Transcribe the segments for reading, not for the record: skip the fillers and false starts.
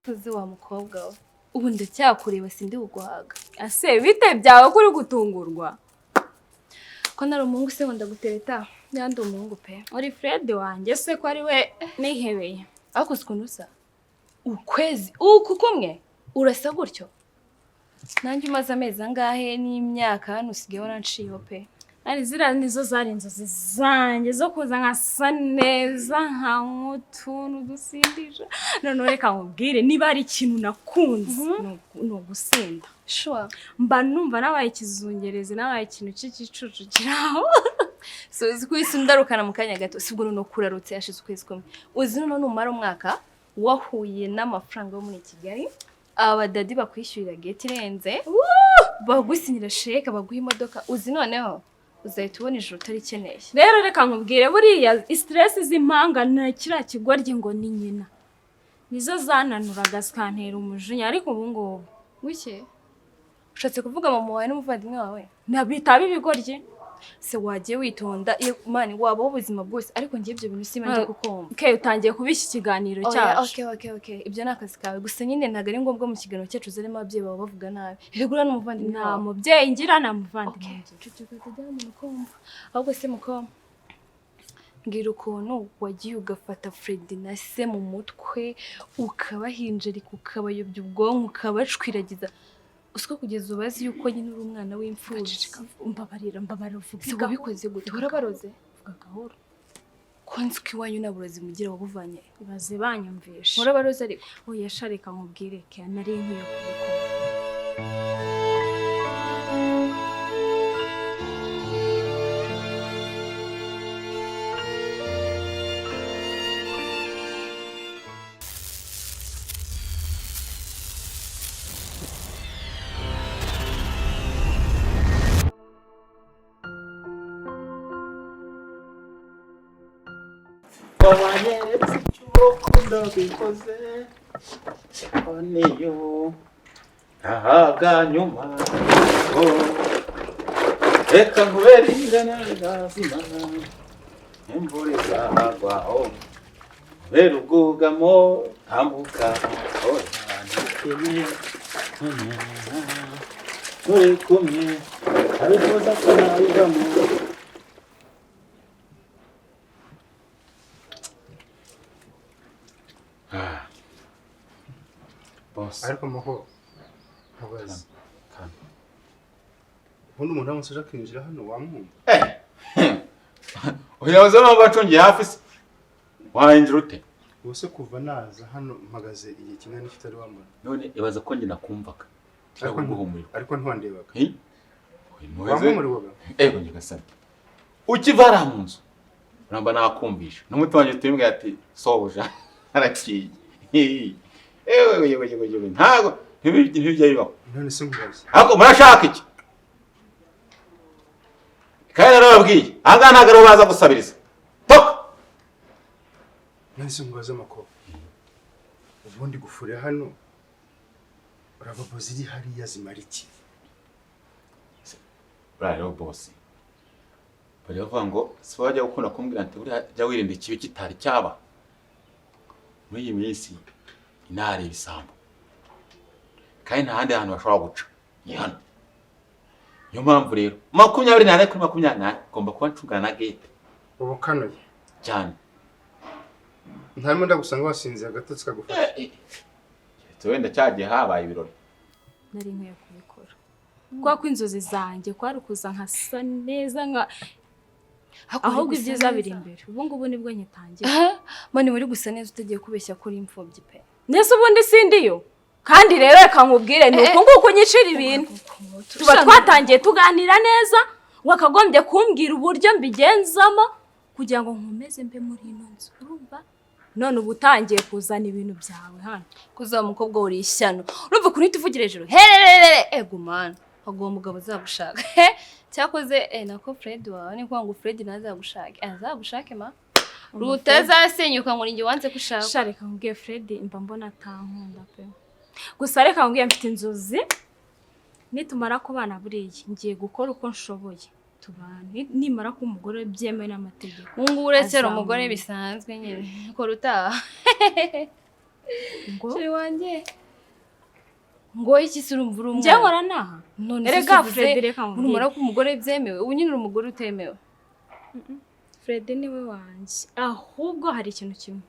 Uzi wa mukobwa we, ubu ndacyakureba sindi buguhaga. Ase bite byawe ko uri gutungurwa? Ko nari umuhungu se ngo ndagutereta? Nyandi umuhungu pe. Uri Fred wanjye se ko ari we nihebeye. Ariko uzi ukuntu usa? Ukwezi uku kumwe urasa gutyo. Nanjye umaze amezi angahe n'imyaka hano usigaye waranciyeho pe. Ari ziriya nizo zari inzozi zanjye zo kuza nkasa neza nkanywa utuntu dusindisha. Noneho reka nkubwire, niba hari ikintu nakunze ni ugusinda. Sure. Mba numva nabaye ikizungerezi, nabaye ikintu cy'igicucu kiraho. So uzi ko uhise undarukana mu kanya gato, si ubwo noneho kurarutse hashize ukwezi kumwe. Uzi noneho numara umwaka wahuye n'amafaranga yo muri Kigali, abadadi bakwishyurira gate irenze, bagusinyira sheke, baguha imodoka, uzi noneho uzahita ubona ijoro utarikeneye. Rero reka nkubwire, buriya stress z'impanga na kiriya kigoryi ngo ni nyina nizo zananuraga zikantera umujinya, ariko ubu ngubu Wiki ushatse kuvuga mama wawe n'umuvandimwe wawe? Nabitaba ibigoryi. Se wagiye witonda iyo mani wabaho ubuzima bwose, ariko ngiye ibyo bintu simba ndi kukumva. Okay, utangiye kubishya ikiganiro cyacu. Okay. Ibyo ni akazi kawe gusa nyine, ntabwo ari ngombwa mu kiganiro cyacu uzarimo ababyeyi bawe bavuga nabi. Erega uriya n'umuvandimwe Nta wawe. mubyeyi ngira, nta muvandimwe Okay. ngira. Ceceka utajya mu kumva. Ahubwo se mukobwa, mbwira ukuntu wagiye ugafata Fred na se mu mutwe, ukabahinjarika, ukabayobya ubwonko, ukabacwiragiza. Usiko kugeza ubazi yuko nyine uri umwana w'imfubyi. Mbabarira, mbabarira, uvuge Se gahoro. wabikoze gute? Warabaroze? Vuga gahoro. Ko nzi ko iwanyu nta burozi mugira, wabuvanye? Ibaze banyumvishe. Warabaroze ariko? Oya sha, reka nkubwire ke nari nkwiye kubikora. Wabanyeretse icyo ukunda bikoze niyo ahaga nyuma, reka nkubere ingana lazima imvura izagwaho kubera ubwugamo tambuka turi kumwe abifuza ko nabivamo. Boss. Ariko maho ntabazi. Ubundi umuntu aramutse aje akinjira hano wamwumva? Uyabuze mpamvu acungiye hafi se wayinjira ute? Ubu se kuva naza hano mpagaze igihe kingana n'iki utari wambona? None ibaza ko njye nakumvaga. Ariko guhumurirwa. Ariko ntiwandebaga. Eh? Wampumurirwaga? Ego nyagasani. Ukiva hariya mu nzu uramba nakumvisha n'umutima wanjye utimbwira ati sobuja araciye. Ewe yewe yewe yewe, ntago ntibijya bibaho. None se nkubaze. Ariko murashaka iki? Kandi narababwiye aha ngaha ntabwo ariho baza gusabiriza. Toka! None se nkubaze amakuru. Ubundi gufurira hano ravabo ziri hariya zimara iki? Buriya rero boss, bajya bavuga ngo si wajya gukunda kumbwira nti buriya jya wirinda ikibi kitari cyaba. Muri iyi minsi inahari ibisambo kandi nta handi hantu bashobora guca ni hano. Niyo mpamvu rero 24 kuri 24 ngomba kuba ncungana na gate. Ubu kanuye cyane. Ntarimo ndagusanga wasinze agatotsi kagufasha. Wenda cyagiye habaye ibirori. Nari nkwiye kubikora. Kwa ko inzozi zanjye kwari ukuza nkasa neza nka ahubwo ibyiza biri imbere. Ubu ngubu nibwo nyitangira. Mani muri gusa neza utagiye kubeshya kuri imfubyi pe. Nese ubundi sindiyo. Kandi rero reka nkubwire ni uko nguko unyicira ibintu. Tuba twatangiye tuganira neza, wakagombye kumbwira uburyo mbigenzamo kugira ngo nkomeze mbe muri ino nzu. Urumva? None ubu utangiye kuzana ibintu byawe hano. Kuzaba umukobwa uri ishyano. Urumva ukuntu uhita uvugira hejuru. Hererere ego mana. Hago mugabo uzagushaka. Cyakoze nako Fred wawe ni ngo Fred nazagushake. Azagushake ma. Rutazasenyuka ngo ninjye wanze kushaka. Sha reka nkubwiye Fred mba mbona atankunda pe. Gusa reka nkubwiye mfite inzozi. Nitumara kubana buriya ngiye gukora uko nshoboye. Tubane, nimara kuba umugore byemewe n'amategeko. Ubu ngubu uretse Azamuka. umugore bisanzwe nyine, kora utaha. Ngo? Chéri wanjye, ngo iki se? Urumva uri Njye umwana. nkora naha. None se Erega uvuze Fred, reka nkubwire. numara kuba umugore byemewe, ubu nyine uri umugore utemewe. Fred niwe wanjye. Ahubwo hari ikintu kimwe,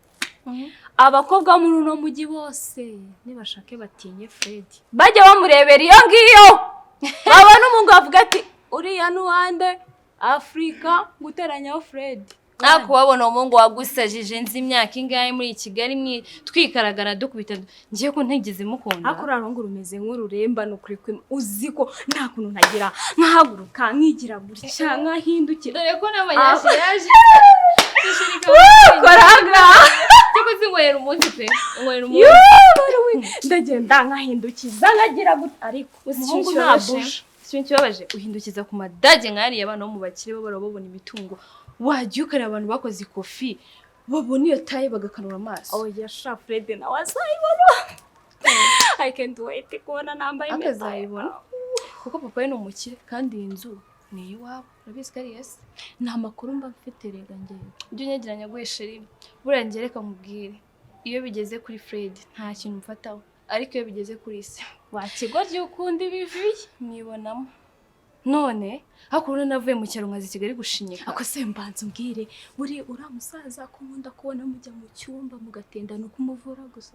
abakobwa bo muri uno mujyi bose nibashake batinye Fred, bajya bamurebera iyo ngiyo, babona umuhungu bavuga ati: "Uriya n'uwande Afurika guteranyaho Fred." Nta kuwabona uwo muhungu wagusajije. Nzi imyaka ingahe muri Kigali twikaragara dukubita, ngiye ko ntigeze mukunda. Ariko uriya ruhungu rumeze nk'ururemba, ni ukuri kwima. Uzi ko nta kuntu ntagira nkahaguruka nkigira gutya nkahindukira? Dore ko n'amanyashi yaje. Koraga. Cyangwa se nywera umunsi pe, nywera umunsi. Ndagenda nkahindukiza nkagira gutya, ariko Uzi umuhungu ikintu nta kibabaje? busha. Ikintu kibabaje, uhindukiza ku madage nk'ariya, abana bo mu bakire bo barababona imitungo, wajya ukareba abantu bakoze ikofi babona iyo taille bagakanura amaso. Oya sha, Fred nawe azayibona. I can't wait kubona nambaye impeta. Akazayibona kuko papa we ni umukire, kandi iyi nzu ni iyiwabo, urabizi ko ari iyese. Nta makuru mba mfite rega njyewe. Ibyo unyegeranya guhesha rimwe, buriya njye reka nkubwire, iyo bigeze kuri Fred nta kintu mfataho, ariko iyo bigeze kuri se Wakigoryi, ukunda ibiviye. Mwibonamo none hakuno navuye mu cyaro nkaza i Kigali gushinyika. Ako se mbanza umbwire, buri uriya musaza ko nkunda kubona mujya mu cyumba mugatinda, ni ukumuvura gusa?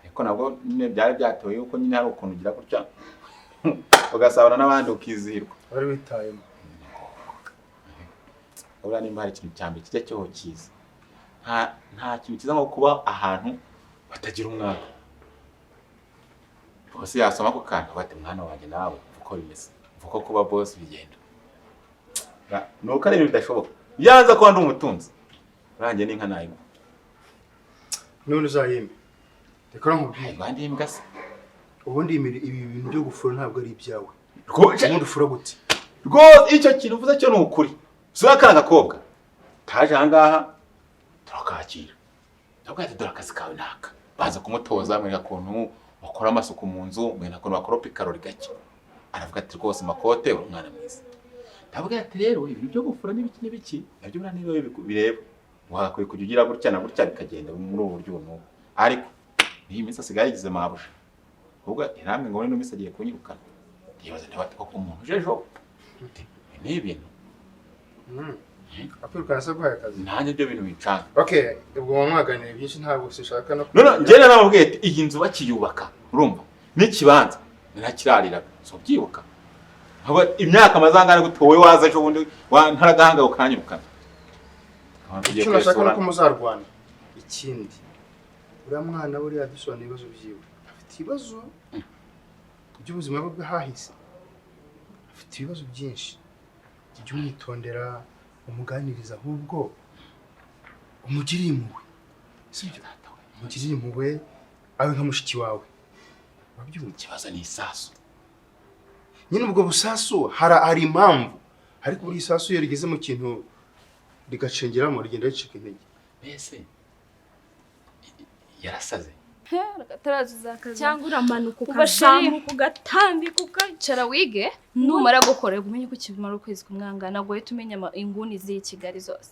Ariko nabwo nyine byari byatewe yuko nyine hari ukuntu ugira gutya ugasabana n'abandi ukizihirwa. Wari witayemo. Buriya nimba hari ikintu cya mbere kijya cyoho cyiza, nta kintu cyiza nko kuba ahantu batagira umwaka bose. Yasoma ako kantu bati: "Mwana wanjye, nawe umva uko bimeze, umva uko kuba boss bigenda." Ni uko ari ibintu bidashoboka. Yanza kuba ndi umutunzi, urangiye n'inka nayiguha. None uzayembe, reka nkubwire. Nayiguha ndi imbwa se? Ubundi ibi bintu byo gufura ntabwo ari ibyawe. Rwose. Ubundi ufura gute? Rwose icyo kintu uvuze cyo ni ukuri. Si akana gakobwa kaje ahangaha turakakira, ndabwira ati: "Dore akazi kawe naka." Baza kumutoza, mwereka ukuntu bakora amasuku mu nzu, mwereka ukuntu bakoropa ikarori gake. Aravuga ati: "Rwose makote, uri umwana mwiza." Ndavuga ati: "Rero ibintu byo gufura n'ibiki n'ibiki nabyo buriya niba bireba, wagakwiye kujya ugira gutya na gutya, bikagenda muri ubu buryo ubu n'ubu." Ariko n'iyi minsi asigaye yigize mabuja, ubwo intambwe ngo muri ino minsi agiye kunyirukana. Ndibaza niba koko umuntu uje ejo ibi ni ibintu. Akwirukana se guhaye akazi? Nanjye ibyo bintu bicanga. Okay, ubwo muba mwaganiriye byinshi, ntabwo sinshaka no None njye naramubwiye ati: "Iyi nzu bakiyubaka, urumva, n'ikibanza narakirariraga, so byibuka Ntabwo imyaka amazangana gute, wowe waza ejo bundi ntaragahanga ukanyirukana." Nkaba tugiye Icyo nashaka kwesura. ni uko muzarwana. Ikindi, uriya mwana buriya dusobanura ibibazo byiwe, afite ibibazo by'ubuzima bwe bw'ahahise, afite ibibazo byinshi. Jya umwitondera, umuganiriza, ahubwo umugirire impuhwe, sibyo? Umugirire impuhwe, abe nka mushiki wawe, urabyumva? Ikibazo ni isasu. Nyine ubwo busasu hari impamvu, ariko buri isasu iyo rigeze mu kintu rigacengeramo rigenda ricika intege. Mbese yarasaze? Ataraza. Cyangwa uramanuka Uba chéri. ukazamuka ugatambika Icara wige, numara gukora umenye ko kimara ukwezi kumwangana, guhita umenya inguni z'iyi Kigali zose.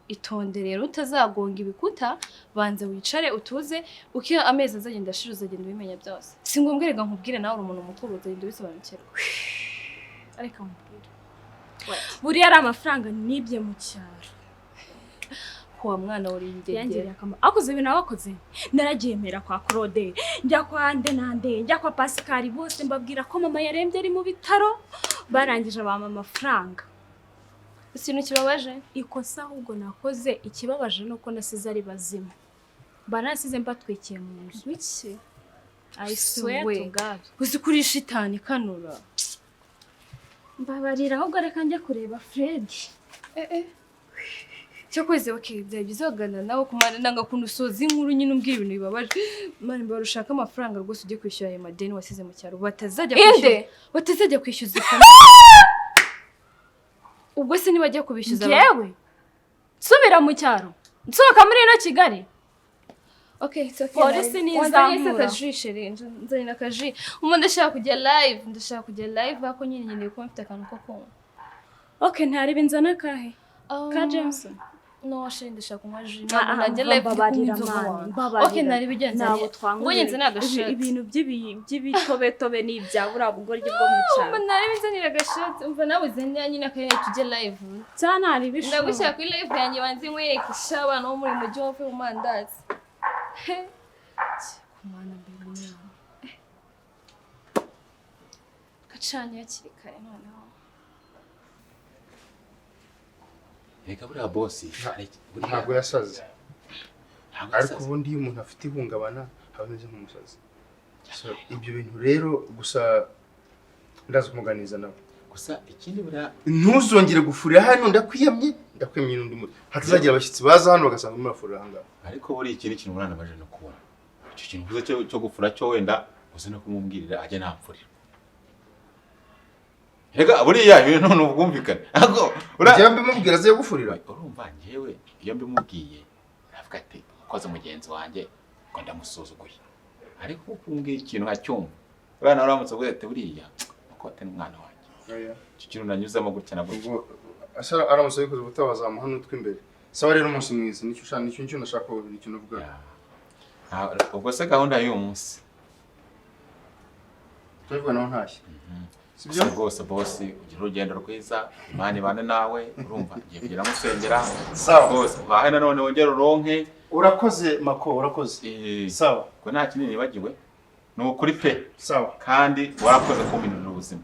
Itonde rero utazagonga ibikuta, banza wicare utuze, uko amezi azagenda ashira uzagenda ubimenya byose. Si ngombwa reka nkubwire, nawe uri umuntu mukuru, uzagenda ubisobanukirwa. Ariko nkubwire, buriya ari amafaranga nibye mu cyaro. Ko wa mwana uri ingegera. Yangiriye akamaro. Akoze ibintu wakoze, naragiye mpera kwa Claude, njya kwa nde nande, njya kwa Pascal, bose mbabwira ko mama yarembye ari mu bitaro, barangije bampa amafaranga. Ikintu kibabaje, Ikosa ahubwo nakoze, ikibabaje ni uko nasize ari bazima, banasize mbatwikiye mu nzu. Wiki? I swear We. to God. Uzi kuri shitani kanura. Mbabarira, ahubwo reka njye kureba Fred. Cyakoze okay, byari byiza kuganira nawe kumana, nanga kuntu usoza inkuru nyine umbwira ibintu bibabaje. Mani, mbara ushaka amafaranga rwose ujye kwishyura ayo madeni wasize mu cyaro, batazajya Inde? kwishyuza, batazajya kwishyuza ikamyo. Ubwo se nibajya kubishyuza Njyewe nsubira mu cyaro, nsohoka muri ino Kigali? Okay, it's okay. Polisi Wanzaniye se ntizankura. akaji, chéri? Nzanira akaji. Ubu ndashaka kujya live, ndashaka kujya live, ariko nyine nkeneye kuba mfite akantu ko kunywa. Okay, ntaribe nzana akahe? Ka Jameson. No, chérie, ndashaka kunywa jus. Ah, Ntabwo ah, najya live ndi kunywa mbabarira, inzoga man, wanjye. mbabarira. Okay, ntaribe igenze. Ntabwo twanywa Ngo ngenze ni agashati. ibintu by'ibitobetobe ni ibya buriya bugoryi bwo mu cyaro. Umva ntaribe nzanira agashati. Umva nawe uzanira nyine akanya tujye live. Cyane ntaribe ishu. Ndagushyira kuri live yanjye banze nkwereke isha abantu bo muri mujyi wapfe mu mandazi. Kumana mbere umwana. Gacanye hakiri kare noneho. Reka buriya bosi Ntabwo yasaze. Ntabwo Ariko yasaze. ubundi iyo umuntu afite ihungabana aba ameze nk'umusazi. So, ibyo bintu rero gusa ndaza kumuganiriza nawe. Gusa ikindi buriya Ntuzongere gufurira hano, ndakwiyamye, ndakwiyamye n'undi muntu. Hatazagira abashyitsi baza hano bagasanga murafurira aha ngaha. Ariko buriya ikindi kintu umwana amaze no kubona, icyo kintu uvuze cyo gufura cyo wenda uzi no kumubwirira ajya namfurira. Reka buriya ibintu ni ubwumvikane. Ariko Njyewe mbimubwira aze gufurira. Urumva njyewe iyo mbimubwiye aravuga ati umukozi mugenzi wanjye ngo ndamusuzuguye. Ariko uko umbwiye ikintu nkacyumva, uriya nawe uramutse uvuze ati buriya makote n'umwana wanjye. Icyo kintu nanyuzemo gutya na gutya. Ubwo asa aramutse abikoze ubutaha bazamuha n'utw'imbere. Sawa rero umunsi mwiza, nicyo ushaka, nicyo nashaka, nicyo navuga. Ubwo se gahunda y'uyu munsi Turavuga naho ntashye. Sibyo? Gusa rwose bosi ugira urugendo rwiza, Imana ibane nawe, urumva ngiye kugera musengera. Sawa. Rwose uhahe nanone wongere uronke. Urakoze Mako, urakoze. Sawa. Ko nta kinini nibagiwe. Ni ukuri pe. Sawa. Kandi warakoze kumpindurira ubuzima.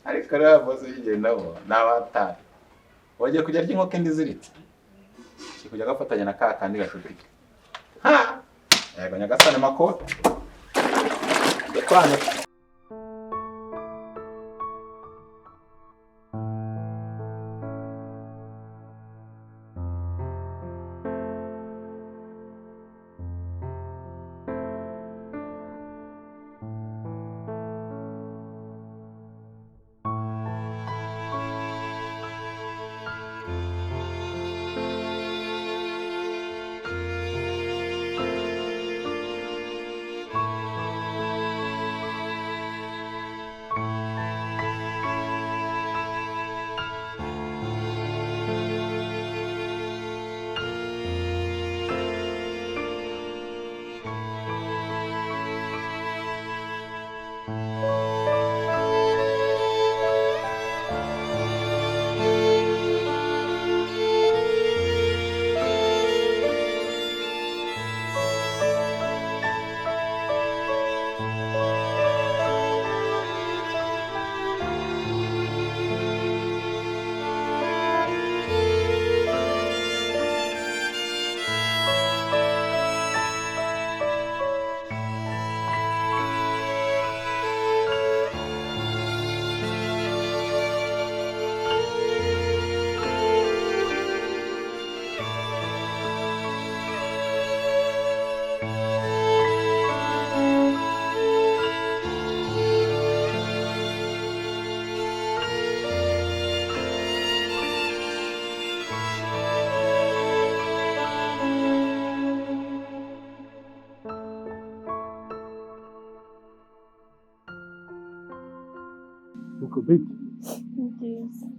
Ariko rero bosi uyigendamo ni abatari. Wagiye kujya arya inkoko indi iziritse. Kigiye kujya gafatanya na ka kandi gashuti ke. Ha! Yego nyagasani Mako. Ndekwana.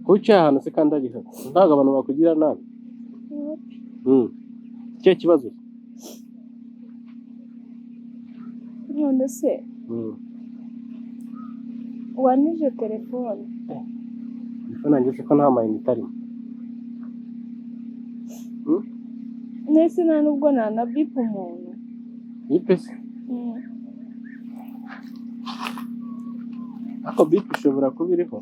Kuki ahantu se kandi ari habi? Ntabwo abantu bakugira nabi. Ikihe kibazo? None se wanije telefone? Telefone yanjye se ko nta mayinite arimo? Nese nta nubwo nanabipa umuntu. Bipe se? Ariko bipe ishobora kuba iriho.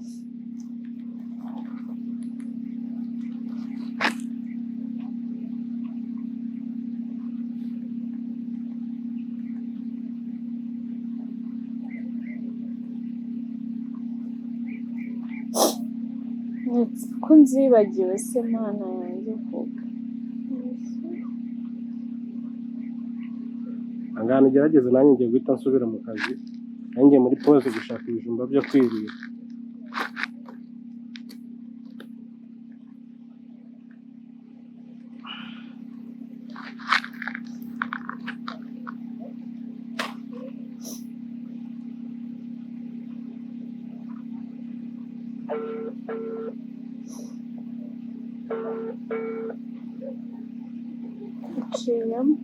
Ko nzibagiwe se Mana yanjye koko. Angana ugerageze nanjye ngiye guhita nsubira mu kazi, nanjye muri pause gushaka ibijumba byo kwirira. Iciyemo.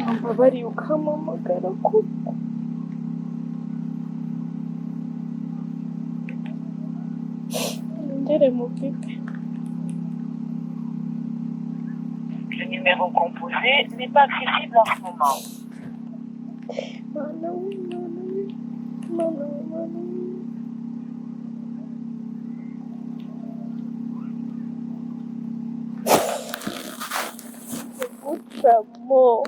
Wambabariye ukampamagara koko? Ngere mu bwipe. Le numéro composé n'est pas accessible en ce moment. Mana we, Mana we, Mana we, Mana we. Gucamo.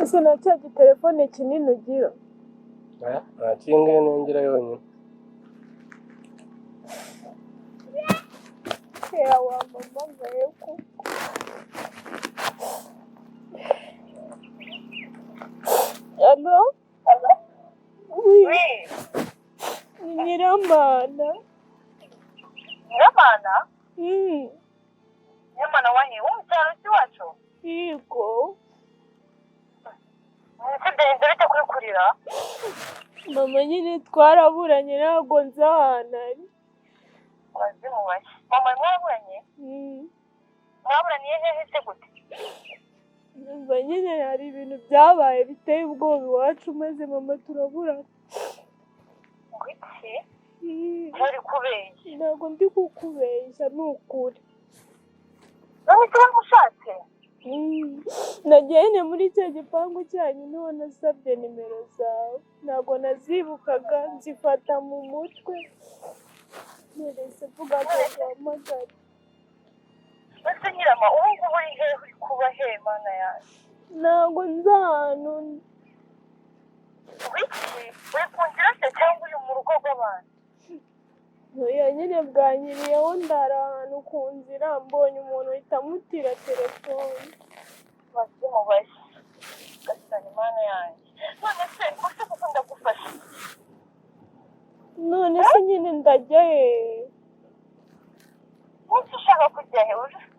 Ese na cya gitelefone kinini ugira? Oya, nta kindi ngira yonyine. Ya wampamagaye koko? Allo? Oui, Oui, ni Nyiramana. Nyiramana? Mm, Nyiramana wahe? Wo mu cyaro cy'iwacu? yego. Ese byagenze bite kuri kurira? Mama nyine twaraburanye, ntabwo nzi ahantu ari. Urazimubaye. Mama mwaraburanye? Mm. Mwaburaniye hehe se gute? Numva nyine hari ibintu byabaye biteye ubwoba iwacu, maze mama turaburana. Ngo iki? Mm, Ntari kubeshya. Ntabwo ndi kukubeshya, ni ukuri. None se waramushatse? Mm, Nagiye nyine muri cya gipangu cyanyu niho nasabye nimero zawe, ntabwo nazibukaga, nzifata mu mutwe. Nerese mvuga ko guhamagara. Ese Nyirama, ubu ngubu uri hehe, uri kuba he Mana yanjye? Ntabwo nzi ahantu. Ngo iki? Uri ku nzira se cyangwa uri mu rugo rw'abantu? Oya nyine bwanyiriyeho, ndara ahantu ku nzira, mbonye umuntu uhita amutira telefone. Urazimubaye. Gasani Mana yanjye. None se use kuko ndagufasha. None se nyine ndajya hehe? Nkuko ushaka kujya he? Uje ufite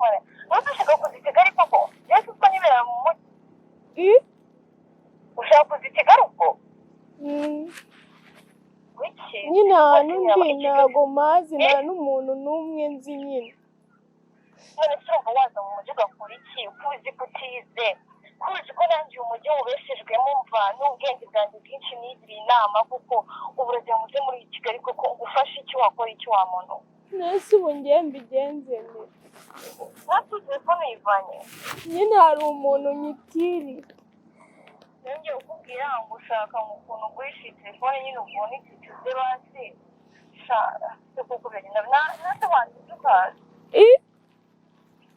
nkuko ushaka kuza i Kigali koko? Yesu uko nibera mu mujyi. I? Ushaka kuza i Kigali ubwo? Mm. Wiki? Nyine ahantu ndi ntago mpazi, nta n'umuntu n'umwe nzi nyine. None se urumva waza mu mujyi ugakora iki? Kuzi ko utize, kuzi ko nanjye uyu mujyi wubeshejwemo, mva n'ubwenge bwanjye bwinshi nigiriye inama kuko ubu uragira ngo uze muri Kigali koko ugufashe iki, wakora iki wa muntu? Nese ubu ngiye mbigenze nte? Natwe telefone uyivanye. Nyine hari umuntu nyitiriye. Nongeye kukubwira ngo ushaka ngo ukuntu ugurisha iyi telefone nyine ubone itike uze basi. Sha, se kuko biragenda nase wateze ukaza. I?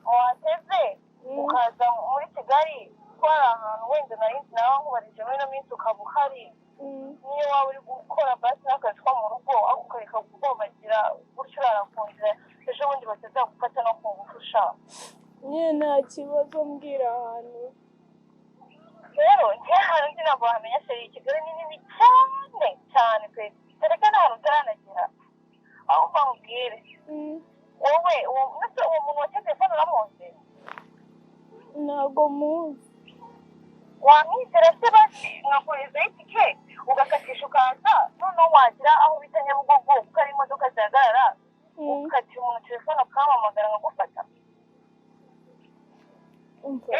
Wateze Mm. ukaza muri Kigali ko hari ahantu wenda nari nzi nawe nkubarije muri ino minsi ukaba uhari. Mm. Niyo waba uri gukora basi n'akazi ko mu rugo, ariko ukareka kugobagira gutyo urara ku nzira, ejo bundi batazagufata no ku ngufu ushaka. Nyine nta kibazo, mbwira ahantu. Rero njye ahantu nzi ntabwo wahamenya chérie, Kigali ni nini cyane cyane pe, kereka n'ahantu utaranagera. Aho mbabwire Mm. wowe ndetse uwo muntu wateze telefone uramuzi? Ntago muzi. Wamwizera se basi nkakoherezaho itike ugakatisha ukaza, noneho wagira aho bita Nyabugogo kuko ari imodoka zihagarara, ukatira umuntu telefone ukampamagara nkagufata. Umva,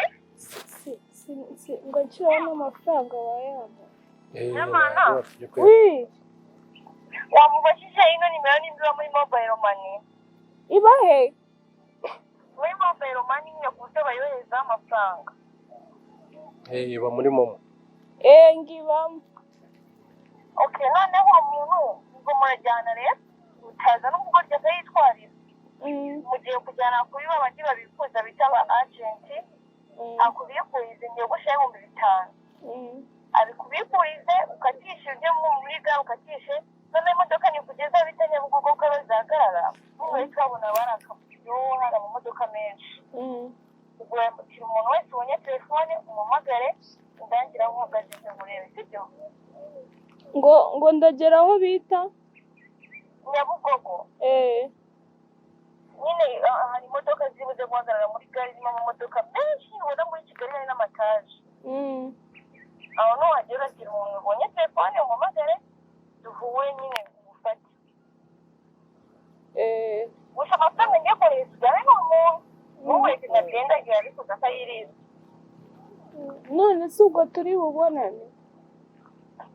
si ngo nshyiraho n'amafaranga wayampa? Nyamana. Wi. Wamubajije ino nimero nimba iba muri mobile money? Iba he? Muri mobile money nyine, ku buryo bayoherezaho amafaranga. Iba muri MoMo. Eh, ngibamo. Okay, noneho uwo muntu ubwo murajyana rero, utaza n'umugoryi akayitwarira. Mugiye kujyana kuri ba bandi babikuza bita aba agent, akubikurize, ngiye gushyiraho 5000, abikubikurize, ukatishe ujye muri gare ukatishe, noneho imodoka nikugezaho bita Nyabugogo ko bazahagarara, nuhita babona bari akavuyo, hari amamodoka menshi. Ubwo uramutira umuntu wese ubonye telefone umuhamagare, ndangira aho uhagaze nze ngurebe, sibyo? Ngo ndagera aho bita Nyabugogo. Nyine hari imodoka zibuze guhagarara muri gare, irimo amamodoka menshi ubona muri Kigali, hari n'amataje. Aho nuhagera urakira umuntu ubonye telefone, umuhamagare duhure nyine ufate. Gusa amafaranga ngiye kohereza ujyane n'umuntu, ntumureke ngo agende agiye abikuza akayiriza. None se ubwo turi bubonane?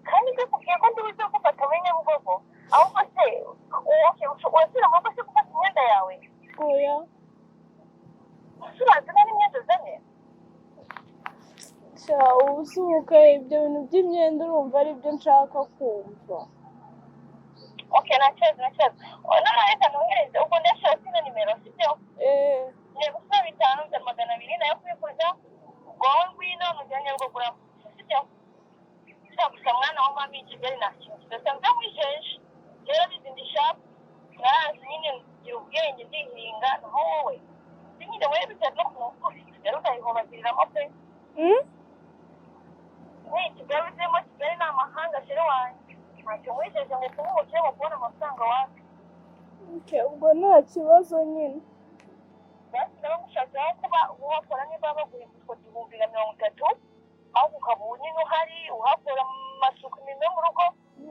Kandi ndikubwiye ko ndibuze gufata muri Nyabugogo. Ahubwo se okay, urasubira mu rugo se gufata imyenda yawe? Oya. Ese urazana n'imyenda uzanye? Sha, ubu usuhuka ibyo bintu by'imyenda urumva ari byo nshaka kumva. Okay, nta kibazo, nta kibazo. Noneho reka nohereze ubwo, ndashaka ino nimero, sibyo? Eh. Ngiye gusiba 5 bya 200 nayo kubikuza. Ubwo wowe ngwino mujyane Nyabugogo, uramuha, sibyo? Sha, gusa mwana wa mami, i Kigali nta kintu kidasanzwe nkwijeje. Rero bizi ndi sharp, narazi nyine ngira ubwenge, ndihinga. Naho wowe si nyine wowe biterwa n'ukuntu Kigali ukayihobagiriramo pe. Ni Kigali uzimo, Kigali ni amahanga, chéri wanjye. Ntacyo nkwijeje ngo kuba umukire, ngo kubona amafaranga wapi. Okay, ubwo nta kibazo nyine. Basi ndaba ngushakira aho kuba uhakora, niba baguhemba utwo 1030,000, ahubwo ukaba ubu nyine uhari uhakora amasuku, imirimo yo mu rugo,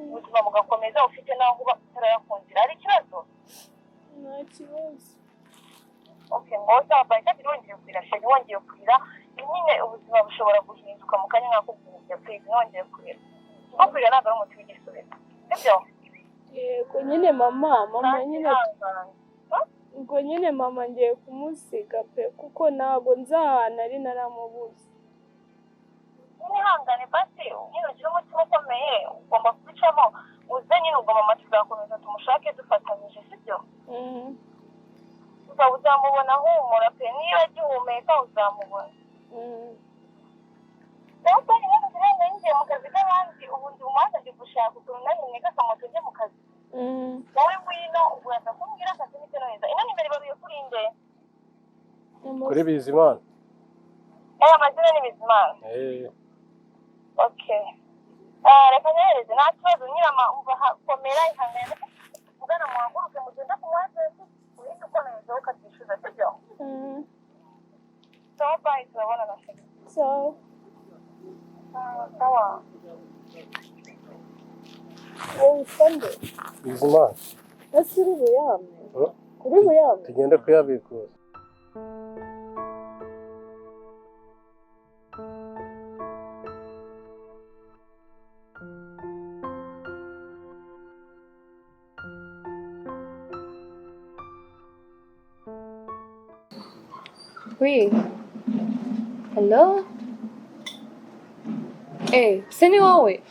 ubuzima bugakomeza, ufite n'aho uba utarayakundira. Hari ikibazo? Nta kibazo. Okay, ngo uzabaye kandi wongeye kurira, chéri, wongeye kurira nyine ubuzima bushobora guhinduka mu kanya nk'ako guhumbya. Please, ntiwongeye kurira, kuko kurira ntabwo ari umuti w'igisubizo, sibyo? Yego nyine mama nyine. Ihangane. Ubwo nyine mama ngiye kumusiga pe, kuko ntabwo nzi ahantu ari, naramubuze. Nyine ihangane basi, nyine ugire umutima ukomeye, ugomba kubicamo uze nyine. Ubwo mama tuzakomeza tumushake dufatanyije, sibyo? Mm. Uzaba uzamubona, humura pe, niba agihumeka uzamubona. Nawe kandi rero ngiye ngiye mu kazi k'abandi, ubu ndi mu muhanda, ndi gushaka ukuntu nanjye niga akamoto njye mu kazi. Wowe ngwino, uraza kumbwira akazi niko neza. Ino nimero ibaruye kuri nde? Kuri Bizimana. Aya amazina ni Bizimana? Eh. Okay, reka nyohereze, nta kibazo nyine. Umva, komera, ihangane, ugana muhaguruke mugende ku mwajenti, uhite ukomerezaho ukabyishyuza, sibyo? Mm. Sawa, bye, turabonana. Sawa. Sawa. Wowe witwa nde? Bizimana. Ese uri buyame? Hmm? Uri buyame? Tugende kuyabikuza. Oui. Hello? Se ni wowe?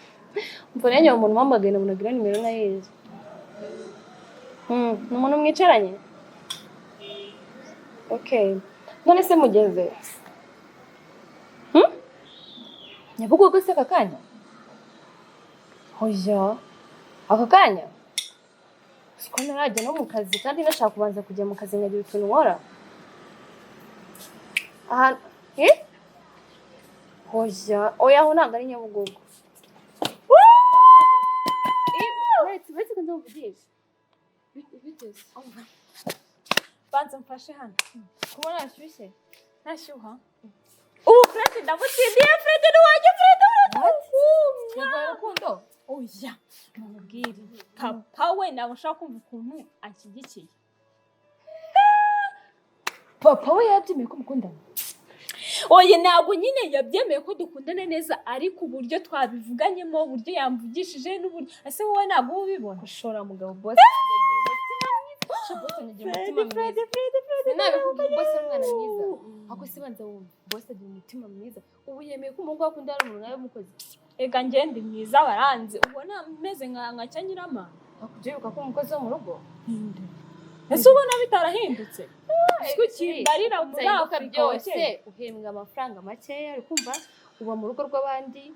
Mbona nyine umuntu umpamagaye nabonaga nimero ntayizi. Ni umuntu mwicaranye? Okay. None se mugeze? Hmm? Nyabugogo se aka kanya? Oya. Aka kanya? Siko ntarajya no mu kazi kandi nashaka kubanza kujya mu kazi nkagira utuntu nkora. Ahantu eh? Oya, oya, aho ntabwo ari Nyabugogo. Uretse ko nzamuvugisha. Biteze. Banza mfashe hano. Kuba nashyushye? Ntashyuha. Ubu Fred ndamutsindiye. Fred ni wanjye, Fred. Yaguhaye urukundo? Oya, mubwire papa we ntabwo nshaka kumva ukuntu anshyigikiye. Papa we yabyemeye ko mukundana? Oya, ntabwo nyine yabyemeye ko dukundana neza, ariko uburyo twabivuganyemo, uburyo yamvugishije n'uburyo, ese wowe ntabwo uba ubibona? Gushora mugabo, boss wanjye agira umutima mwiza. Sha, boss wanjye agira umutima mwiza. Sinabikubwiye, boss ari umwana mwiza. Ako se banza wumve, boss agira umutima mwiza. Ubu yemeye ko umuhungu we akunda ari umuntu nawe w'umukozi. Ega ngende mwiza, baranze ubona meze nka cya nyiramana. Hakujya wibuka ko umukozi wo mu rugo? Ese ubona bitarahindutse? Ese ukimbarira muri Uzahinduka Afurika wa byose kera. Uhembwa amafaranga makeya, uri kumva uba mu rugo rw'abandi.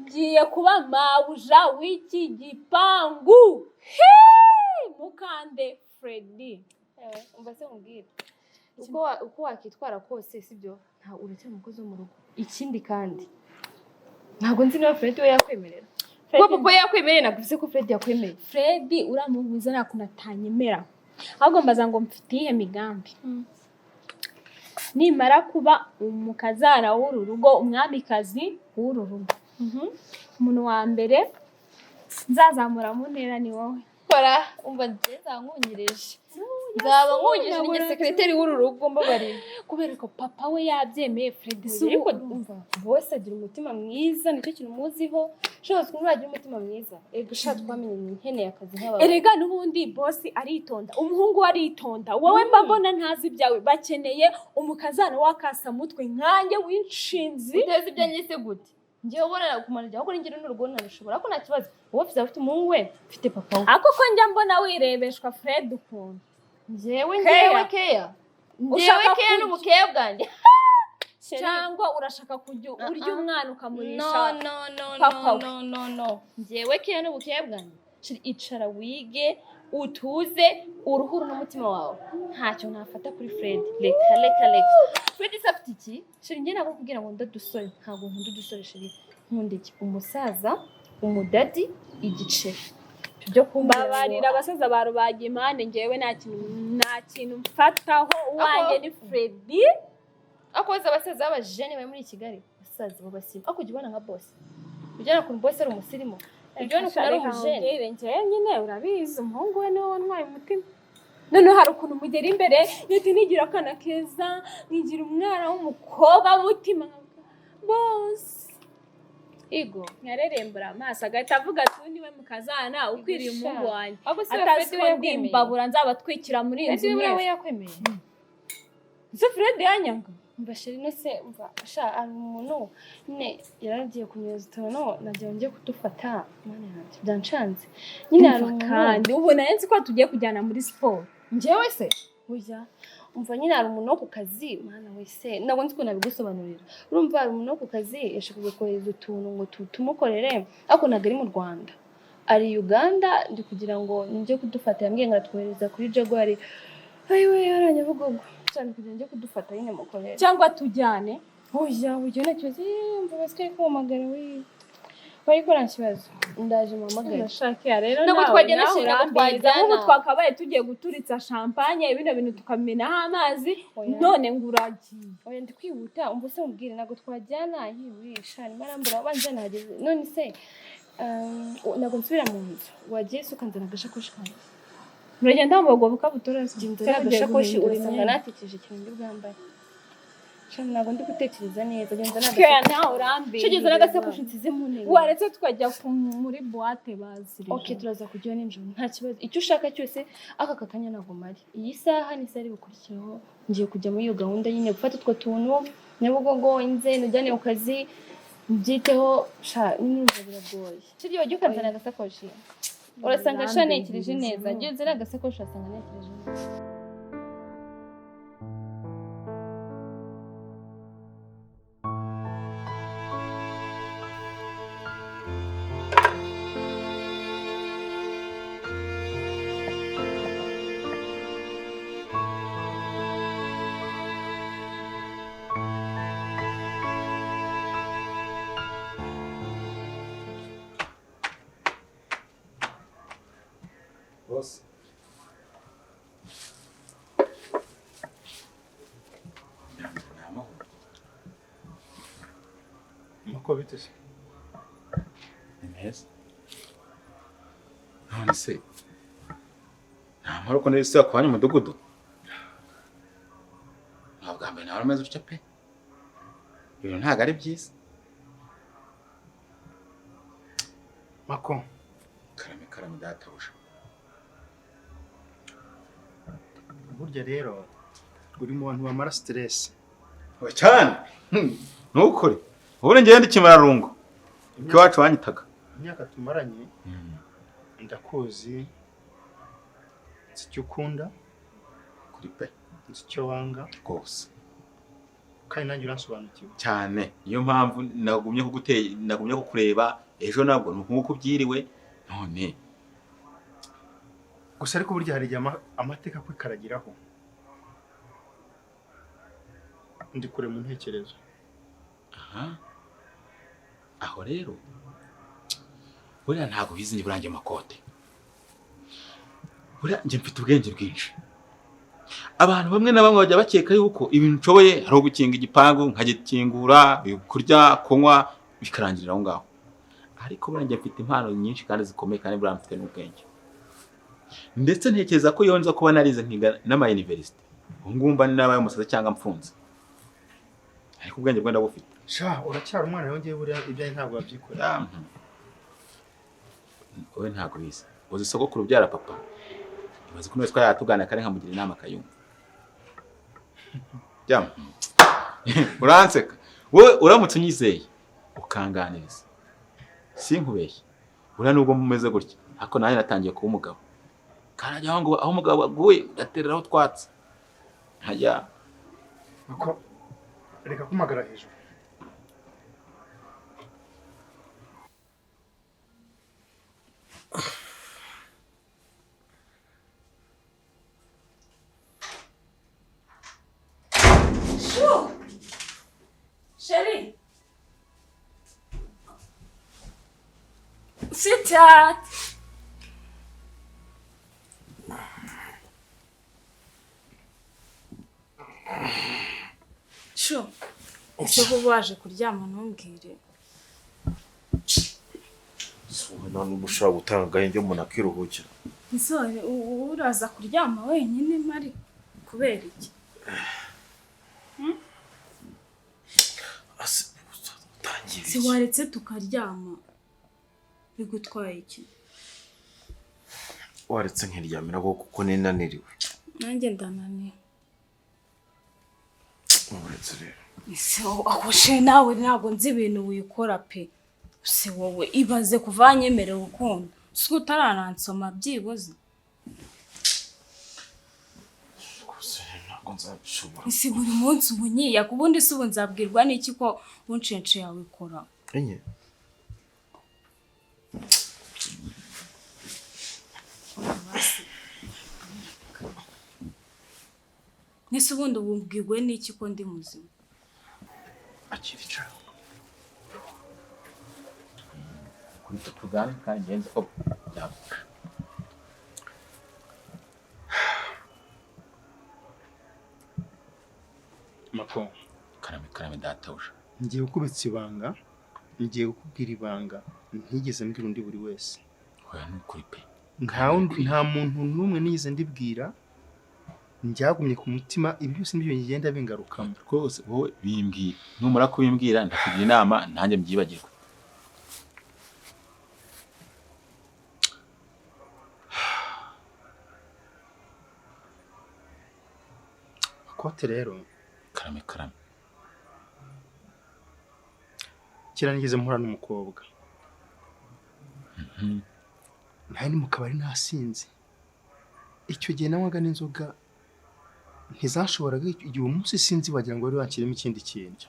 Ngiye kuba mabuja w'iki gipangu. Hii! Mukande Freddy. Umva se nkubwire, uko wakitwara kose, sibyo, nta uracyari umukozi wo mu rugo. Ikindi kandi ntabwo nzi niba Fred we yakwemerera. Kuba papa yakwemereye nakuvuze ko Fred yakwemeye. Fred uramubuza nta kuntu atanyemera. Ahubwo mbaza ngo mfite iyihe migambi? Nimara kuba umukazana w'uru rugo, umwamikazi w'uru rugo, umuntu wa mbere nzazamura mu ntera ni wowe. Kora umva njye nzaba nkunyireje ninjye sekreteri w'uru rugo, mbabarira. Kubera ko papa we yabyemeye, Fred si Ariko ubu. Umva, bose agira umutima mwiza, nicyo kintu muziho. Ushobora kuba agira umutima mwiza. Ego sha, twamenye nkeneye akazi nk'abantu. Erega n'ubundi bosi aritonda, umuhungu we aritonda, wowe mba mbona ntazi ibyawe. Bakeneye umukazana w'akasamutwe nkanjye w'inshinzi. Uteza ibyanjye se gute? Njyewe ubona kumara igihe, ahubwo ninjye n'urugo nabishobora ko nta kibazo. Wowe ufite umuhungu we, mfite papa we. Ako ko njya mbona wirebeshwa Fred ukuntu. Njyewe Keya. njyewe keya, njyewe Ushaka keya kurya. n'ubukeya bwanjye. Cyangwa urashaka kujya urya umwana ukamurisha No, no, no, papa no we. No, no, no, njyewe keya n'ubukeya bwanjye. Shiri, icara wige utuze uruhuru n'umutima wawe. Ntacyo nafata kuri Fred. Reka, reka, reka. Fred se afite iki? Shiri, njye ntabwo kubwira ngo nkunda udusore, ntabwo nkunda udusore. Shiri, nkunda iki? Umusaza, umudaddy, igiceri byo kumbwira ngo- Mbabarira, abasaza ba rubagimpande ngewe nta kintu mfataho. Uwanjye ni Freddy. Akoze abasaza b'abajene bari muri Kigali, abasaza b'abasirimu, ariko ujya ubona nka boss, ujya ubona ukuntu boss ari umusirimu, ujya ubona ukuntu ari umujene. Nkubwire, njyewe nyine urabizi, umuhungu we niwe wantwaye umutima. Noneho hari ukuntu mugera imbere nyite nigira akana keza, nkigira umwana w'umukobwa w'umutima bose. Igo. Nkarerembura amaso, agahita avuga ati: "Uyu niwe mukazana ukwiriye umuhungu wanjye." Ahubwo se Atazi Fred ko we ndi yakwemeye? imbabura nzabatwikira muri iyi Fred nzu we buriya we mwese. yakwemeye? Ese Fred yanyanga? Umva chéri, no se umva sha, hari umuntu nyine yaragiye kunyoza utuntu nagira ngo njye kudufata. Mana yanjye, byanshanze nyine, hari Umva umuntu. kandi ubu nari nzi ko tugiye kujyana muri siporo. Njyewe se? Oya, umva nyine, hari umuntu wo ku kazi. Mana we se, ntabwo nzi ukuntu nabigusobanurira. Urumva, hari umuntu wo ku kazi yashakaga kohereza utuntu ngo tumukorere, ariko ntabwo ari mu Rwanda, ari Uganda. Ndi kugira ngo njye kudufata, yambwiye ngo aratwohereza kuri Jaguar. Ayiwe, hariya Nyabugogo cyane, kugira ngo njye kudufata nyine mukorere. Cyangwa tujyane. Oya, oya, nta kibazo. Mva basigaye kumuhamagara we, bari ko nta kibazo, ndaje muhamagare. Ndashaka rero Ntabwo nawe twagenda, nawe chéri, ntabwo urambiza. twajyana. Nk'ubu twakabaye tugiye guturitsa champagne, bino bintu tukamenaho amazi. Oya. None ngo uragiye. Oya, ndi kwihuta. Umva se mubwire, ntabwo twajyana. Yewe sha, arimo arambura abanza nahageze. None se ntabwo nsubira mu nzu? Wagiye se ukanzana agashakoshi kanjye? Uragenda wambaye ubwo bukabutura se? Genda Cyangwa uzane ugiye agashakoshi guhindura urasanga imyenda? natekereje ikintu ndi bwambare. Sha, ntabwo ndi gutekereza neza. Genda uzane Keya, agasakoshi. nawe urambiza. Sha, genda uzane agasakoshi nsize mu ntebe. Waretse tukajya muri boîte bazirije. Okay, turaza kujyayo nijoro, nta kibazo, icyo ushaka cyose. Aka kakanya ntabwo mari iyi saha n'isaha iri bukurikireho, ngiye kujya muri iyo gahunda nyine, gufata utwo tuntu Nyabugogo, inze nujyane ku kazi mbyiteho. Sha, nyine urumva biragoye. Shiri, wajya ukanzana agasakoshi, urasanga sha ntekereje neza. Jya uzane agasakoshi, urasanga ntekereje neza. Boss. Ni amahoro. Mako, bite se? Ni meza. None se nta mahoro ko nari kwa umudugudu? Nta bwa mbere nawe umeze utya pe, ibintu ntabwo ari byiza. Mako. Karame, karame, databuja. Burya rero uri mu bantu bamara stress. Oya, cyane. Ntukore ubundi njyewe ndi kimararungu iwacu wanyitaga. Imyaka tumaranye ndakuzi, nzi icyo ukunda, Kuri pe. nzi icyo wanga, Rwose. kandi nanjye uransobanukiwe. Cyane, niyo mpamvu nagumye kuguteye, nagumye kukureba ejo, nabwo ni uku nguku byiriwe none. Gusa ariko burya hari igihe amateka akwikaragiraho. Ndi kure mu ntekerezo. Aha, aho rero Buriya ntabwo bizi njye burangiye makote. Buriya njye mfite ubwenge bwinshi. Abantu bamwe na bamwe bajya bakeka yuko ibintu nshoboye ari ugukinga igipangu nkagikingura, kurya, kunywa bikarangirira aho ngaho. Ariko buriya njye mfite impano nyinshi kandi zikomeye kandi buriya mfite n'ubwenge. Ndetse ntekereza ko iyo nza kuba narize nkiga n'ama university, ubu ngubu mba narabaye umusazi cyangwa mfunze. Ariko ubwenge bwo ndabufite. Sha, uracyari umwana yongeye, buriya ibyaye ntabwo wabyikorera. Wowe ntabwo ubizi. Uzi sogokuru ubyara papa? Ibaze ko twari yatugana kare nkamugira inama akayumva. Jya. Uranseka. Wowe uramutse unyizeye ukanganiriza. Sinkubeshye. Buriya nubwo mumeze gutya, ariko nanjye natangiye kuba umugabo. Kandi aho ngo aho umugabo aguye ugatereraho twatsi. Hajya. Ako reka kumagara hejuru. Chou! Chérie! Sweetheart! Chou! Ese ko waje kuryama ntumbwire? Nta nubwo ushobora gutanga agahenge umuntu akiruhukira. Ese uraza kuryama wenyine mari kubera iki? Si waretse tukaryama bigutwaye iki? Waretse nkiryamira kuko ninaniriwe. Nanjye ndananiwe. Uretse rero. Ese akoshe nawe ntabwo nzi ibintu wikora pe. Se wowe ibaze kuva nyemerewe urukundo. Si utaranansoma byibuze. Ntabwo nzabishobora. Ese buri munsi ubu nyiya kubundi se ubu nzabwirwa n'iki ko uncence yawe ikora? Enye. Nese ubundi ububwirwe n'iki ko ndi muzima? Akirica. Kuri tugane kandi ngenzi ko byagufasha. Mako. Karame karame databuja. Ngiye gukubitsa ibanga, ngiye gukubwira ibanga ntigeze mbwira undi buri wese. Oya nukuri pe. Nta muntu n'umwe nigeze ndibwira, njyagumye ku mutima, ibi byose nibyo ngenda bingarukamo. Rwose wowe bimbwira, numara kubimbwira ndakugira inama nanjye mbyibagirwe. Makote rero. Karame karame. Kera nigeze mpura n'umukobwa. Nari ni mu kabari nasinze. Icyo gihe nanywaga n'inzoga ntizashoboraga, igihe umunsi sinzi wagira ngo wari wakiremo ikindi kintu.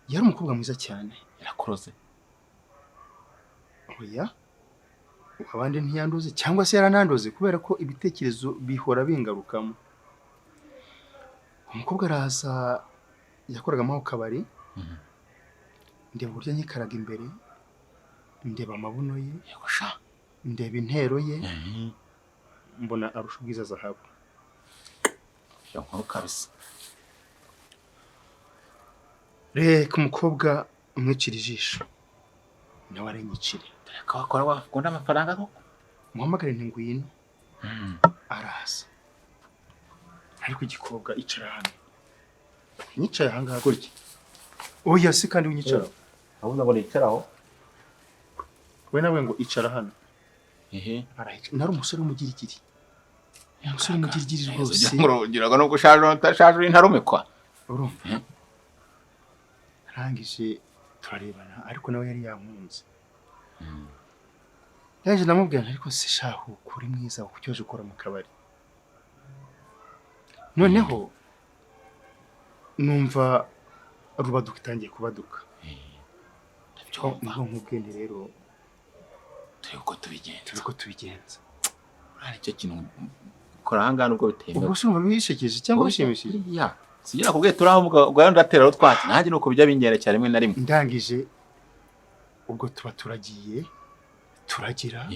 Yari umukobwa mwiza cyane. Yarakuroze? Oya. Abandi ntiyandoze cyangwa se yaranandoze kubera ko ibitekerezo bihora bingarukamo. Umukobwa araza yakoraga mu kabari. Ndeba uburyo anyikaraga imbere, ndeba amabuno ye, ndeba intero ye, mbona arusha ubwiza zahabu. Iyo nkuru kabisa. Reka umukobwa umwicira ijisho, nawe arenyicire. Reka wakora wakunda amafaranga koko. Muhamagare nti ngwino. Araza. Ariko igikobwa icara hano. Nyicaye aha ngaha gutya. Oya si kandi unyicara. Ahubwo ngo nicaraho. We nawe ngo icara hano. Ehe. Arahicara. Nari umusore w'umugirigiri. Umusore w'umugirigiri rwose. Ngira ngo ushaje utashaje uri ntarumikwa. Urumva? Arangije turarebana ariko nawe yari yankunze. Yaje namubwira ariko se shahu kuri mwiza kuki waje ukora mu kabari. Noneho numva rubaduka itangiye kubaduka. Nibwo nkubwende rero turi uko tubigenza. Turi uko tubigenza. Ari cyo kintu kora ahangaha nubwo bitemewe. Ubwo se urumva bishekije cyangwa bishimishije? Ya. Singira kubwiye turi aho ubwo ndatera utwatsi. Nanjye nuko bijya bingerekera rimwe na rimwe. Ndangije Ubwo tuba turagiye, turagira,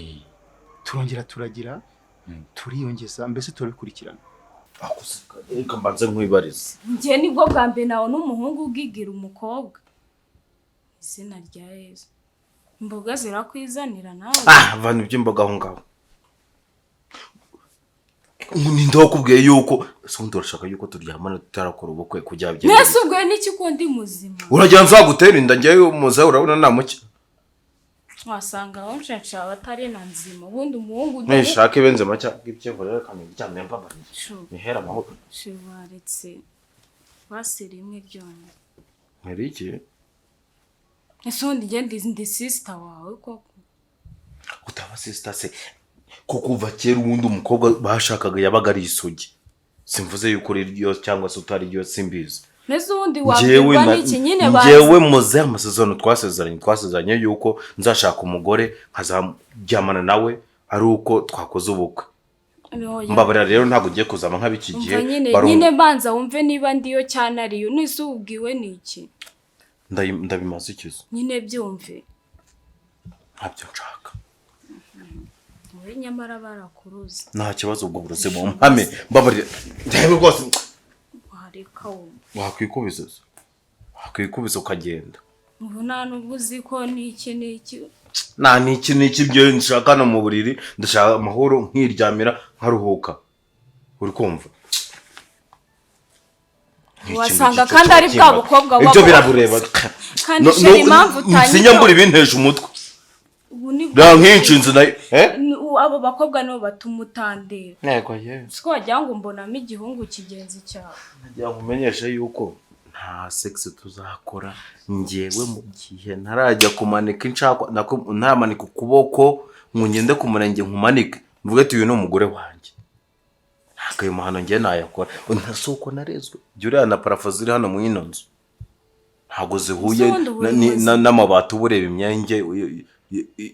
turongera turagira, turiyongeza, mbese turabikurikirana. Reka mbanze nkwibarize. Njye nibwo bwa mbere nawe n'umuhungu ubwigira umukobwa. Izina rya Yesu. Imboga zirakwizanira nawe. Ah, vana iby'imboga aho ngaho. Ninde wakubwiye yuko ese ubundi urashaka yuko turyamana tutarakora ubukwe kugira bigende? Mwese ubwo n'iki ko ndi muzima? Uragira nzagutera inda njyewe muze urabona nta muke. Wasanga aho nshensha abatari na nzima. Ubundi umuhungu Nishaka ibe nzima cyangwa ibyo rero kandi mbabariye. Nihera amahoro. Shibaretse. Basi rimwe ryonyine. Nkari iki? Ese ubundi njye ndi sister wawe koko? Utaba sister se ko kuva kera ubundi umukobwa bashakaga yabaga ari isugi. Simvuze yuko uri ryo cyangwa se utari ryo simbizi. Mbese ubundi wabwirwa n'iki nyine bazi? Njyewe muze amasezerano twasezeranye yuko nzashaka umugore nkazaryamana nawe ari uko twakoze ubukwe. Mbabarira rero ntabwo ugiye kuzama nk'abiki gihe. Nyine banza wumve niba ndiyo cyane ariyo nise ubwiwe n'iki? Ndabimaze ikizo. Nyine byumve. Ntabyo nshaka. Wowe nyamara barakuruze. Nta kibazo ubwo buruze mu mpame. Mbabarira. Ndebe rwose. Wareka wowe. Wakwikubisa. Wakwikubisa ukagenda. Ubu nta nubwo uzi ko niki niki. Nta niki niki byo nshaka no mu buriri, ndashaka amahoro nkiryamira nkaruhuka. Uri kumva? Wasanga kandi ari bwa bukobwa wabo. Ibyo birabureba. Kandi sheri impamvu utanyita. Sinyambura ibinteje umutwe. Ra nkinshinze nayo. Abo bakobwa nibo batuma utandera. Yego ye. Siko wagira ngo mbonamo igihungu kigenzi cyawe. Nagira ngo umenyeshe yuko nta sex tuzakora njyewe mu gihe ntarajya kumanika inshakwa nako ntaramanika ukuboko ngo ngende ku murenge nkumanike mvuge ati uyu ni umugore wanjye. Ntabwo ayo mahano njye nayakora. Si uko narezwe. Jya ureba na parafo ziri hano mu ino nzu. Ntabwo zihuye n'amabati uba ureba imyenge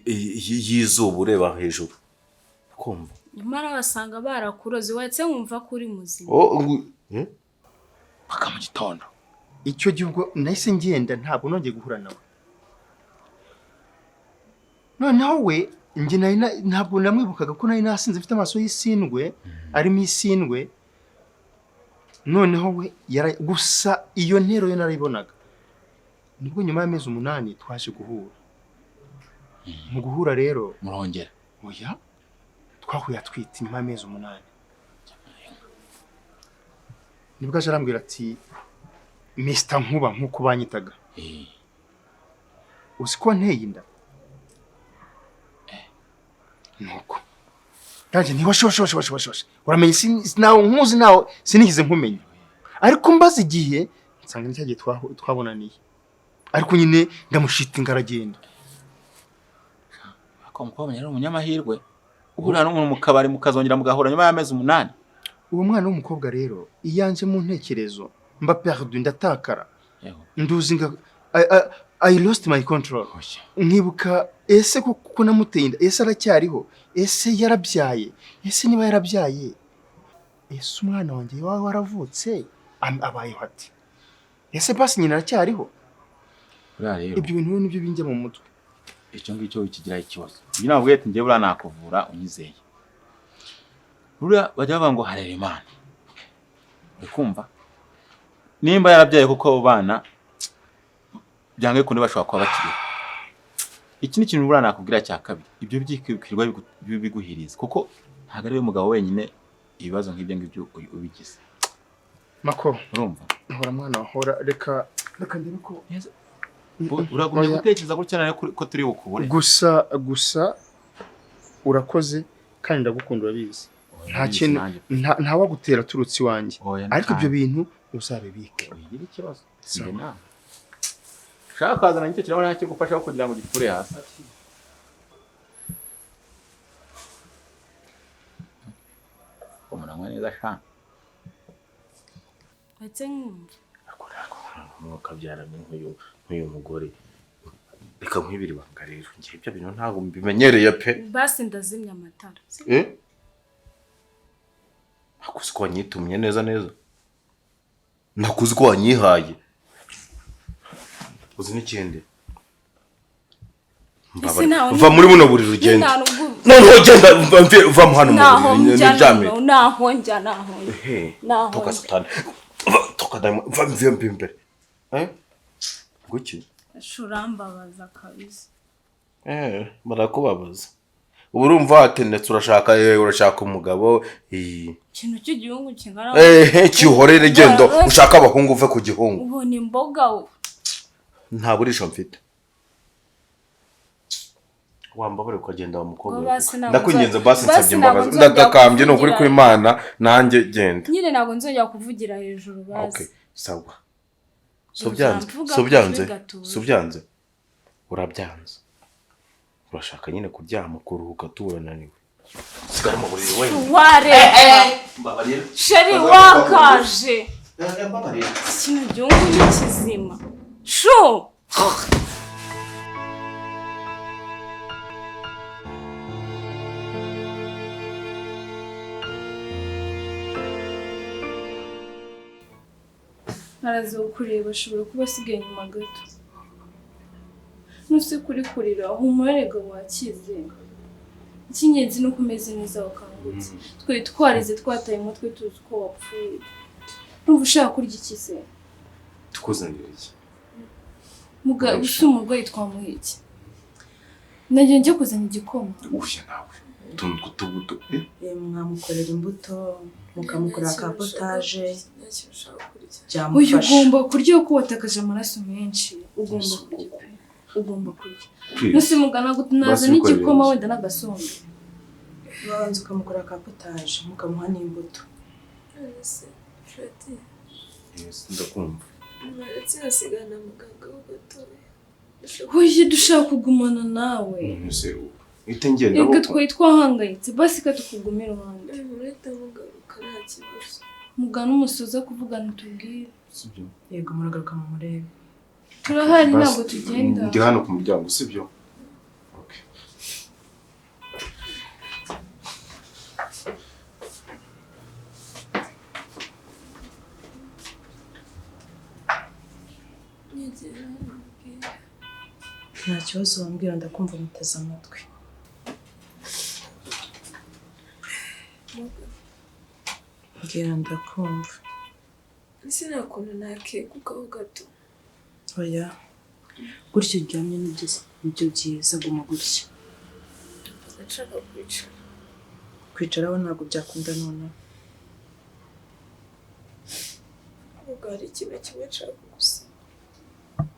y'izuba ureba hejuru. Kumva. Nyamara wasanga barakuroze wetse nkumva ko uri muzima. Paka mu gitondo. Icyo gihe ubwo nahise ngenda ntabwo nongeye guhura nawe. Noneho we njye ntabwo namwibukaga ko nari nasinze mfite amaso y'isindwe, arimo isindwe. Noneho we gusa iyo ntero yo narayibonaga. Nibwo nyuma y'amezi 8 twaje guhura. Mu guhura rero murongera. Oya, twahuye atwite nyuma y'amezi 8. Nibwo aje arambwira ati Mr Nkuba nkuko banyitaga. Uzi ko nteye inda? Nuko. Ndaje nti washo washo washo washo. Uramenye nawe nkuzi nawe sinigeze nkumenya. Ariko mbaze igihe nsanga ni cyagiye twabonaniye. Ariko nyine ndamushitinga aragenda. Ako mukobwa yari umunyamahirwe. Uhura n'umuntu mu kabari mukazongera mugahura nyuma y'amezi 8. Uwo mwana w'umukobwa rero iyanje mu ntekerezo mba perdu ndatakara. Nduzi nga I lost my control. Nkibuka ese kuko namuteye inda, ese aracyariho, ese yarabyaye, ese niba yarabyaye, ese umwana wanjye wawe waravutse abayeho ati, ese basi nyina aracyariho. Ibyo bintu nibyo binjya mu mutwe. Icyo ngicyo wikigira ikibazo. Uyu navuga ati njye buriya nakuvura unyizeye. Buriya bajya bavuga ngo harera Imana. Uri kumva? Nimba yarabyaye kuko abo bana byange kundi bashobora kuba bakiriho. Iki ni ikintu buriya nakubwira cya kabiri. Ibyo byikirwa biguhiriza kuko ntabwo ari we mugabo wenyine ibibazo nk'ibyo ngibyo ubigize. Mako, urumva? Hora mwana hora reka ndebe ko uragumye gutekereza gutya nawe ko turi bukubure. Gusa urakoze kandi ndagukunda urabizi. Nta kintu nta wagutera turutse iwanjye. Ariko ibyo bintu uzabibike. Ugira ikibazo. Shaka kazana nicyo kirabona cyo gufasha kugira ngo gikure hasi. Umunanywa neza sha. Ndetse nkumva. Mwakabyara nk'uyu mugore. Reka nkwibiri banga rero. Ngiye ibyo bintu ntabwo mbimenyereye pe. Basi ndazimya amatara. Nakuzi ko wanyitumye neza neza. Nakuzi ko wanyihaye. Uzi n'ikindi. Va muri buno buriri ugende. Noneho genda va mu hano mu buriri niryamire. Naho njya naho. Naho. Toka satani. Toka dai va mve imbere. Eh? Guki? Shurambabaza kabisa. Barakubabaza. Ubu urumva watenetse urashaka urashaka umugabo. Ikintu cy'igihungu kingana. Cyihorere gendo ushaka abahungu uve ku gihungu. Ubona imboga. Nta burisho mfite. Wambabare ukagenda wa mukobwa. Ndakwinginze basi nsabye imbabazi. Ndatakambye ni ukuri kw'Imana nanjye genda. Nyine ntabwo nzongera kuvugira hejuru basi. Okay, sawa. So byanze. So byanze. So byanze. Urabyanze. Urashaka nyine kuryama kuruhuka turananiwe. Sigara mu buriri wenyine. Wareka. Mbabarira. Sheri wakaje. Ikintu gihungu ni kizima. Shu. Araza kukureba ashobora kuba asigaye inyuma gato. Nuse kuri kurira humurega wakize. Icy'ingenzi ni uko umeze neza wakangutse. Twe twarize twataye umutwe tuzi ko wapfuye. Urumva ushaka kurya iki se? Tukuzanira iki? Muga usi umurwayi twamuha iki? Nagiye njye kuzana igikoma. Ushya nawe. Utuntu tw'utubuto. Mwamukorera imbuto, mukamukorera ka potage. Uyu ugomba kurya kuko watakaje amaraso menshi. Ugomba kurya. Ugomba kurya. Nuse mugana naza n'igikoma wenda n'agasombe. Babanza ukamukora ka potage, mukamuha n'imbuto. Yes, ndakumva. Mwaretse hasigana muganga w'agatoya. Oye dushaka kugumana nawe. Nuse ite ngenda. Reka twari twahangayitse basi ka tukugumira iruhande. Murete mugaruka nta kibazo. Mugana umusoza kuvugana tubwire. Sibyo. Yego muragaruka mu murebe. Turahari ntabwo tugenda. Ndi hano ku muryango sibyo? Okay. Nta kibazo wambwira ndakumva muteze amatwi. Mbwira ndakumva. Ese nta kuntu nakegukaho gato? Oya, gutyo uryamye nibyo byiza guma gutya. Ndashaka kwicara. Kwicaraho ntabwo byakunda noneho. Ubwo hari ikintu kimwe nshaka gusaba.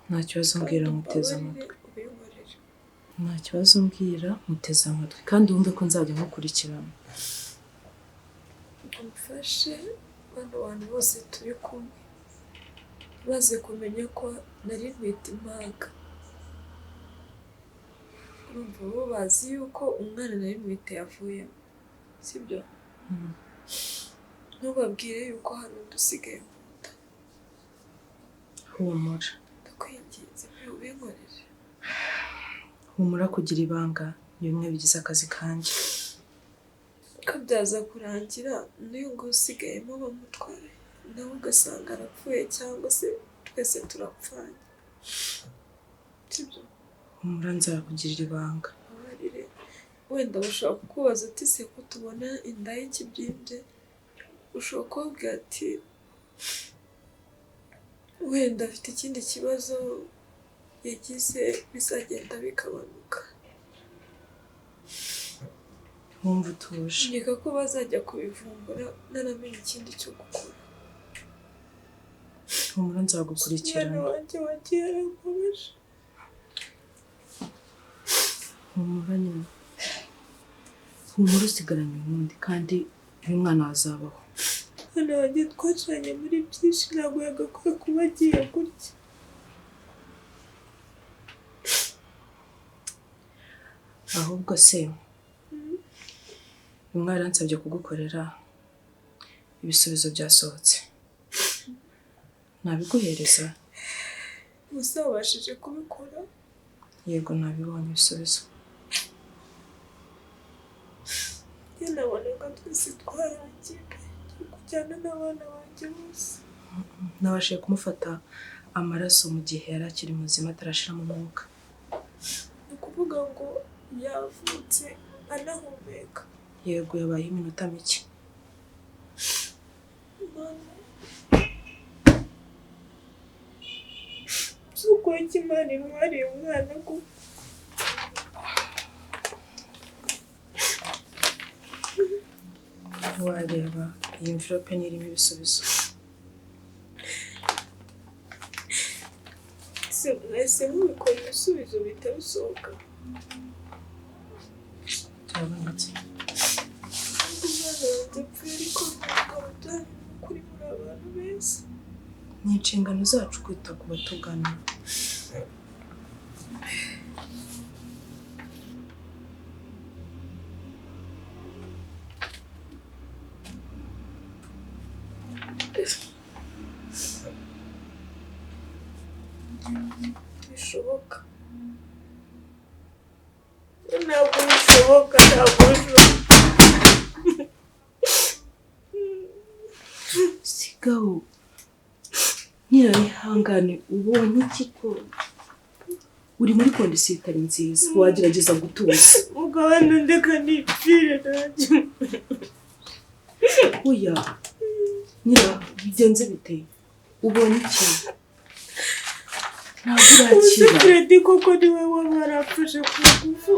Nta kibazo mbwira muteze amatwi. Nta kibazo mbwira muteze amatwi kandi wumve ko nzajya nkukurikirana. Umfashe bano bantu bose turi kumwe baze kumenya ko nari ntwite impanga. Urumva bo bazi yuko umwana nari ntwite yavuyemo, sibyo? Ntubabwire yuko hari undi usigaye mu nda. Humura. Ndakwinginze ubinkorere. Humura kugira ibanga ni bimwe bigize akazi kanjye. Ko byaza kurangira n'uyu nguyu usigayemo bamutwaye nawe ugasanga arapfuye cyangwa se twese turapfanye. Sibyo? Humura nzakugirira ibanga. Abarire wenda bashobora kukubaza ati se ko tubona inda y'ikibyimbye, ushobora kubabwira ati wenda afite ikindi kibazo yagize bizagenda bikabanuka. Wumva utuje. Nkeka ko bazajya kubivumbura naramenye ikindi cyo gukora. Humura nzagukurikirana. Umwana wanjye wagiye arambabaje. Humura nyine. Humura usigaranye uwundi kandi uyu mwana azabaho. Umwana wanjye twacanye muri byinshi ntabwo yagakwiye kuba agiye gutya. Ahubwo se umwari ansabye kugukorera ibisubizo byasohotse. Nabiguhereza? Gusa wabashije kubikora? Yego nabibonye ibisubizo. Njye nabonaga twese twarangiye kujyana n'abana banjye bose. Nabashije kumufata amaraso mu gihe yari akiri muzima atarashiramo umwuka. Ni ukuvuga Ukuvuga ngo yavutse anahumeka. Yego, yabaye iminota mike. Mana, si uko Imana intwariye umwana koko. Wareba iyi mvirope nirimo ibisubizo. Mwese mubikora ibisubizo bihita bisohoka. Byabonetse. Umwana wanjye apfuye ariko ntabwo byari kuri muri abantu beza. Ni inshingano zacu kwita ku batugana. Bishoboka. Ntabwo bishoboka, ntabwo bishoboka. Sigaho. Nyirabihangane, ubonye iki ko uri muri kondisiyo itari nziza, wagerageza gutuza. Mugabane ndeka nipfire nanjye. Oya nyira, bigenze bite? Ubonye iki? Ntabwo Uzi urakira. Fredy koko niwe waba warafashe ku ngufu.